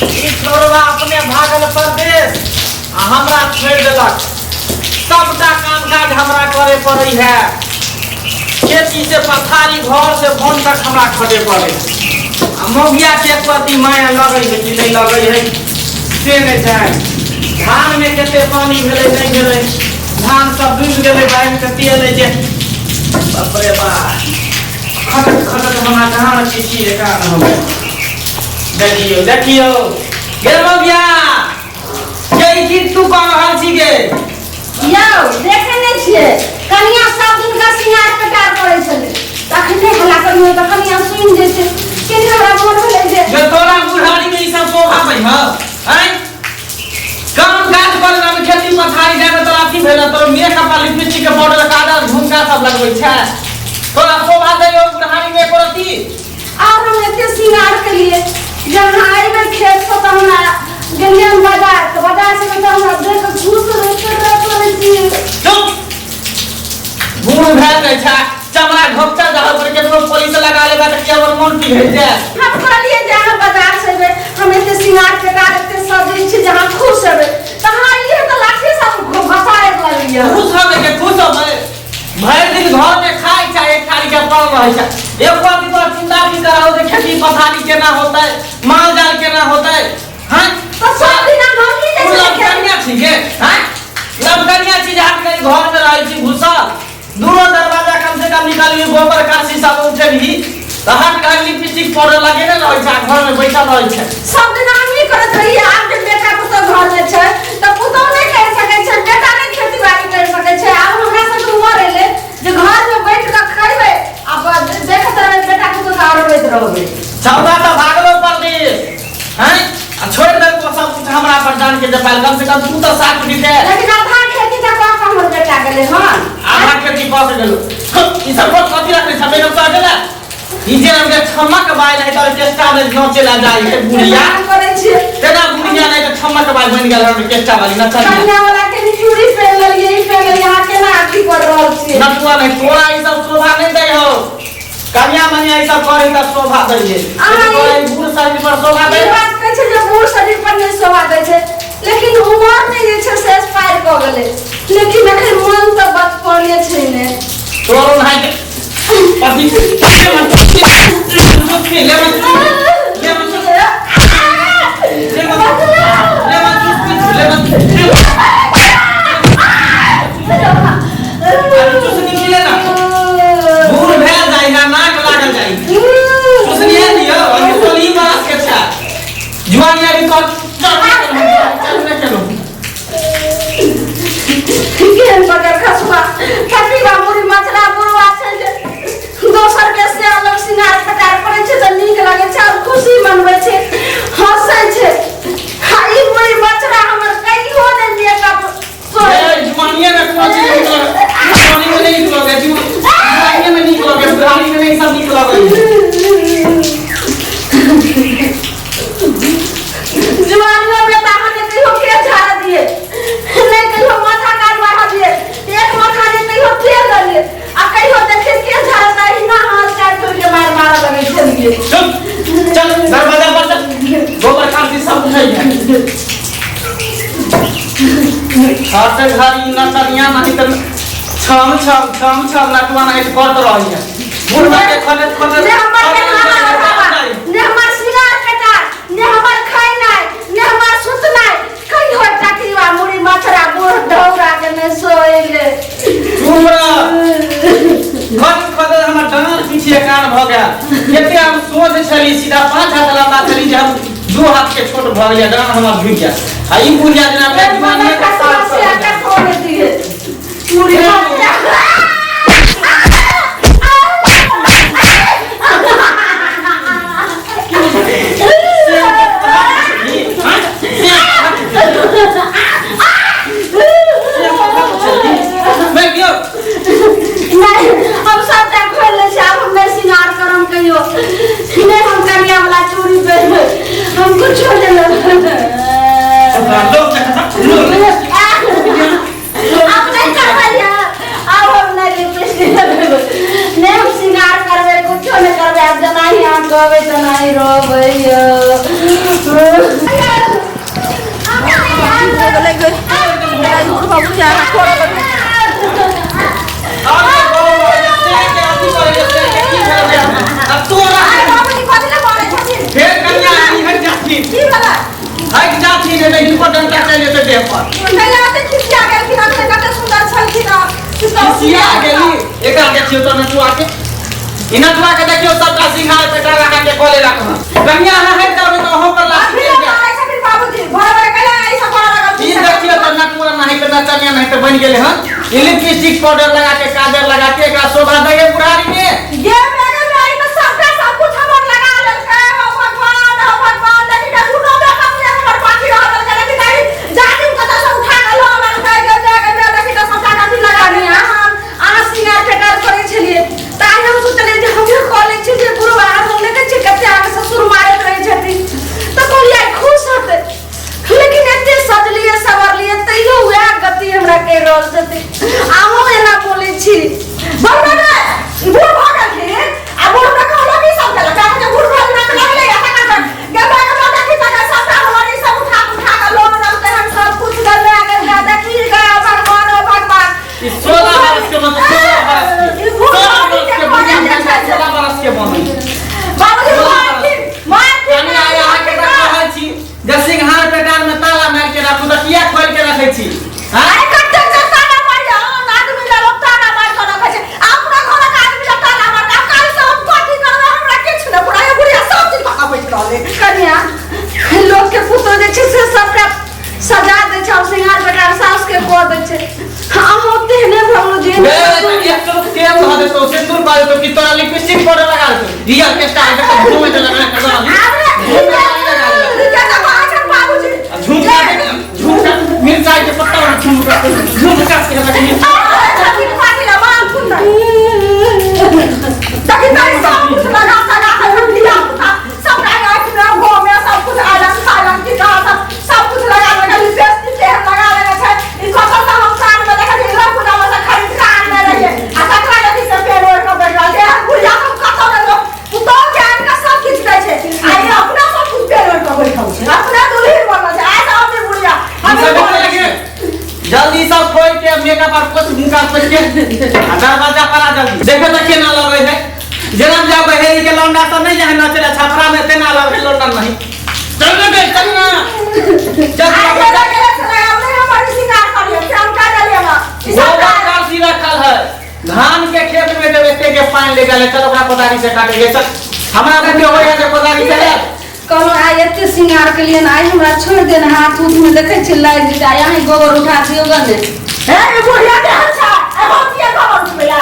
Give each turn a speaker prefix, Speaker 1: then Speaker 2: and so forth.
Speaker 1: ई छोड़वा अपने भागल परदेश आ हमरा छोड़ि देलक। सबटा काम काज हमरा करे पड़ै है। खेती से पथारी घर से बन तक हमरा खटे पड़े। आ मौगिया के प्रति माया लगै है कि नहीं लगै है से नहीं जाए। धान में कते पानी भेलै नहीं भेलै, धान सब डूबि गेलै, बाढ़ि के तेल जे बाप रे बाप खटक खटक हमरा कहाँ छी एकान हो गेल। देखियौ देखियौ गे मौगिया गे ई की तू कऽ रहल छी गे?
Speaker 2: यौ देखे नहि छियै कनिया सब दिन का सिंगार पेटार करै छलै, तखने हल्ला करियौ तऽ कनिया सुनि जेतै। केने हमरा मोन भेलै जे
Speaker 1: जे तोरा बुढ़ारी में ई सब शोभा दै हौ आँय? काम काज कर में खेती पथारी जाए में तोरा अथी भेल, तोरा मेकअप आ लिपस्टिक के पाउडर काजल झुमका सब लगबै छै, तोरा शोभा दै हौ बुढ़ारी में एको रत्ती?
Speaker 2: और हम एते सिंगार केलिए जब हम अयबै खेत से तऽ हमरा गेलियै हम बाजार, तऽ बाजार से तऽ हमरा देख कऽ खुश रहै करै छियै।
Speaker 1: चुप, बूढ़ भए जाइ छै, चमड़ा घोपचा जहर पर केतनो पॉलिश लगा लेबा तऽ केवल मन पिघलि जायत।
Speaker 2: हम कहलियै जे अहाँ बाजार से अयबै, हम एते सिंगार पेटार एते सजै छी जे अहाँ खुश हेबै, तऽ अहाँ इहे तऽ लाठी सब घसारे लगलियै।
Speaker 1: खुश होबै के खुश होबै, भरि दिन घर में खाइ छै, एक थारी के पड़ल रहै छै, एक बार भी तोरा चिंता भी कराओ जे खेती पथारी केना होतै, माल जाल केना होतै। हैं?
Speaker 2: तऽ सब दिना हम की
Speaker 1: तू
Speaker 2: जाइ छलियै?
Speaker 1: लमकनिया छी गे? हैं? लमकनिया छी जे हाथ करी घर में रहै छी घुसल, दूरो दरवाजा कम से कम निकालबी, गोबर काशी सब उठेबही तऽ हट घर लिपस्टिक पाउडर लगेने रहै छै आ घर में बैठल रहै छै।
Speaker 2: सब दिन हमही करैत रहियै, आब जे बेटा पुतोह घर में छै तऽ पुतोह नहि करि सकै छै, बेटा नहि खेती बाड़ी करि सकै छै। आब हमरा सबके उमर एलै जे घर में बैठ कऽ खैबै आ देखैत रहबै बेटा पुतोह के अरबैत रहबै।
Speaker 1: चौदा तऽ भागलो परदेश हैं आ छोड़ि देलको सब कुछ हमरा पर जान के जपायल, कम से कम तू तऽ साथ दिते।
Speaker 2: लेकिन आधा खेती तऽ कऽ कऽ हमर बेटा गेलै हन।
Speaker 1: आधा खेती कऽ के गेलो। ई सब बहुत कथी रखने छ बेगम साहब गेला? ई जे हमके छमक बाइल है तऽ ऑर्केस्ट्रा में नाचे ला जाइ है बुढ़िया।
Speaker 2: केना करै छियै?
Speaker 1: तेना बुढ़िया नहीं तऽ छमक बाइल बनि गेल ऑर्केस्ट्रा वाली नचनिया।
Speaker 2: कनिया वाला के भी चूड़ी पहिन लेलियै, ई पहिन लेलियै, अहाँ केना अथी कर रहल छियै?
Speaker 1: नटुआ नहीं तोरा ई सब शोभा नहीं दै हो, कनिया मनिया ई सब करी तऽ शोभा दै है।
Speaker 2: अहाँ
Speaker 1: तोरा ई बूढ़ शरीर पर शोभा दै
Speaker 2: ई बात कहै छै जे बूढ़ शरीर पर नहि शोभा दै छै, लेकिन उमर नहि जे छै से एक्सपायर कऽ गेलै, लेकिन एखन मन तऽ बचपने छै ने।
Speaker 1: तोरो भाई के अभी lemon lemon lemon lemon lemon अभी चुसनी मिले ना, बूढ़ भेल जाइ ना नाक लागल जाइ, चुसनी है दियो। अभी 16 बरस के छै जुआनी, अभी कर चल चल नहीं चलो।
Speaker 2: केहन बगर खसुआ कटिबा मुड़ी मचरा बुढ़वा छै जे दोसर के से अलग सिंगार पटार करै छै तऽ नीक लगै छै और खुशी मनबै छै, हंसै छै। आ ई मुड़ी मचरा हमर कहियो नहि मेकअप
Speaker 1: ए, जुआनिये में कोनो चीज नीक लगे, जुआनी में नहीं नीक लगे, जुआनिये में नीक लगे, बुढ़ारी में नहीं सब नीक लगे।
Speaker 2: जुआनियों में तऽ अहाँके कहियो केश झाड़ दिए नहि, कहियो माथा काट बढ़ा दिए, एक माथा ने कहियो तेल देलिए, आ कहियो देखिए केश झाड़ता एहिना हाथ काटि तोड़ि के मारि मारऽ लगै छलिए।
Speaker 1: चल चल दरवाजा पर चल, गोबर खांसी सब उठै है। छठ घड़ी नचनिया नहीं तऽ छम छम छम छम नटुआ नहीं तऽ करत रहै है बुढ़वा के खने खने।
Speaker 2: ने हमर पेखाना बढ़ावा, ने हमर सिंगार कटार, ने हमर खैनाइ, ने हमर सुतनाइ, कहियो टकरीवा मुड़ी मछरा बूढ़ ढौरा के नहि सोएले।
Speaker 1: चुप रह। खन खन हमर डाँड़ पीछे कान भऽ गेल। कते हम सोझ छली, सीधा 5 हाथ लम्बा छली, जे हम 2 हाथ के छोट भऽ गेलियै, डाँड़ हमर झुकि गेल। आ ई बुढ़िया जेना
Speaker 2: एक
Speaker 1: जुआनिये
Speaker 2: बगर
Speaker 1: के
Speaker 2: खसुआ
Speaker 1: साथ
Speaker 2: से आटा खोले दिए मुड़ी मछरा। नहीं, हम सबटा खोलि लै छी। आब हम नहि सिंगार करम कहियो, नहि हम कनिया वाला चूड़ी पहिरबै, हम कुछो नहि लेबै। आब नहि करबै, आब हम नहि। कहबै तेनाही रहबै यौ।
Speaker 1: फेर कन्या आई हट जाथिन, हट जाथिन, नहि हिनको डंटा चलि जेतै देह पर। खिसिया गेली। एकरा देखियौ तऽ नटुआ के, ई नटुआ के देखियौ, सबटा सिंघार पेटा लगा के कऽ लेलक हँ। कन्या, अहाँ हटि जाउ, नहि तऽ अहूँ पर लाठी चलि जायत। ई देखियौ तऽ नटुआ नाही तऽ नचनिया नाही तऽ बनि गेलै हन। ई लिपस्टिक पाउडर लगा के, काजर लगा के एकरा शोभा दैये बुढ़ारी में।
Speaker 2: अहाँ सिंगार पेटार करै छलियै तऽ आइ हम सोचलियै जे हमहूँ कऽ लै छी, जे बुढ़वा हम नहि देखै छियै कते अहाँके ससुर मारैत रहै छथिन, तऽ कहलियै आइ खुश हेतै। लेकिन एते सजलियै सवरलियै तैयो वएह गति हमरा कहि रहल छथिन। अहूँ एना बोलै छी?
Speaker 3: बड़ ई बूढ़ भऽ गेलखिन आ बूढ़ में कहलो की सब केलक अहाँके? बूढ़ भऽ गेल तऽ लगलै आ तकर बाद गेबा गेबा देखी तकर सबटा हमर ई सब उठा उठा कऽ लोन देलकै हन, सब कुछ गले गेल। देखी गा भगवान, ओ भगवान।
Speaker 1: ई 16 बरस के, मतलब 16 बरस के,
Speaker 3: ई बूढ़
Speaker 1: 16 बरस के बुढ़िया
Speaker 3: के
Speaker 1: छै, 16 बरस के बनल।
Speaker 3: बाबूजी, मारथिन मारथिन।
Speaker 1: कनि आइ अहाँके तऽ कहै छी जे सिंघार पेटार में ताला मारि के राखू, तऽ किया खोलि के रखै छी? हाँ?
Speaker 3: आइ कते जे ताला मारिया आन आदमी लए लोक ताला मारि कऽ रखै छै, अपना घरक आदमी लए ताला मारि कऽ। आब काल्हि से हम कथी करबै? हमरा किछु नहि बुढ़ा, बुढ़िया सब चीज कऽ कऽ बैठ रहलै।
Speaker 2: कनिया, लोक के पुतोह जे छै से सबटा सजा दै छै और सिंगार पेटार सास के कऽ दै छै। अहूँ तेहने भऽ जे
Speaker 1: बे, एक चौक तेल धऽ देतौ, सिंदूर पा देतौ कि तोरा लिपस्टिक पाउडर लगा देतौ? रियल के स्टाइल के घूमे चला लगा के
Speaker 3: आब रे,
Speaker 1: लगा लेलक।
Speaker 3: के तऽ कहै छनि बाबूजी।
Speaker 1: आ झुमका देख, झुमका, मिरचाई के पत्ता वाला झुमका, झुमका के लगा के।
Speaker 3: छथिन पाटी ला मारथुन ने। देखी तऽ ई सब कुछ लगा सजा के हम धिया पुता सबटा आँखि में मुँह में सब कुछ आयरन फायरन की कहा सब सब कुछ लगा लगा लिपस्टिक तेहन लगा लेने छै। ई कतऽ से हम कान में देखै छी, दुर्गा पूजा में से खरीद के आनने रहियै आ तकरा देखी से पेड़ ओढ़ कऽ बैठ रहल छै। एहन बुढ़िया हम कतऽ नहि लोक पुतोह के आनि कऽ सब किछु दै छै आ ई अपना सब कुछ पेड़ ओढ़ कऽ बैठल छै, अपने दुल्हिन बनल छै। आइ तऽ हम बुढ़िया
Speaker 1: ई
Speaker 3: हम
Speaker 1: सब देखै लगे। जल्दी सब खोल के मेकअप आर पोछ, मुँह आर पोछ के आ दरवाजा पर आ जल्दी। देखो तऽ केना लगै है, जेना जा बहेरी के लौंडा सब नहीं जाए नचले छपरा में, तेना लगे लौंडा। नहीं, चल ना बे, चल ना, चल।
Speaker 3: आइ गेला गेला से लगाव नहीं हमर सिंगार करियो से हम का डालिए ना ई सब
Speaker 1: गोबर करसी रखल है धान के खेत में, जब एते के पानी ले गेले। चल, ओकरा कोदारी से काटे के चल। हमरा देखियो होय है जे कोदारी से ले।
Speaker 2: कहलहुँ आइ एते सिंगार के लिए आइ हमरा छोड़ि देने, हाथ उथ में देखै छी लागि जेतै। आइ अहीं गोबर उठा दियौ गने।
Speaker 3: हे, ई बुढ़िया केहन छै? ए, हम किया गोबर उठबै ला?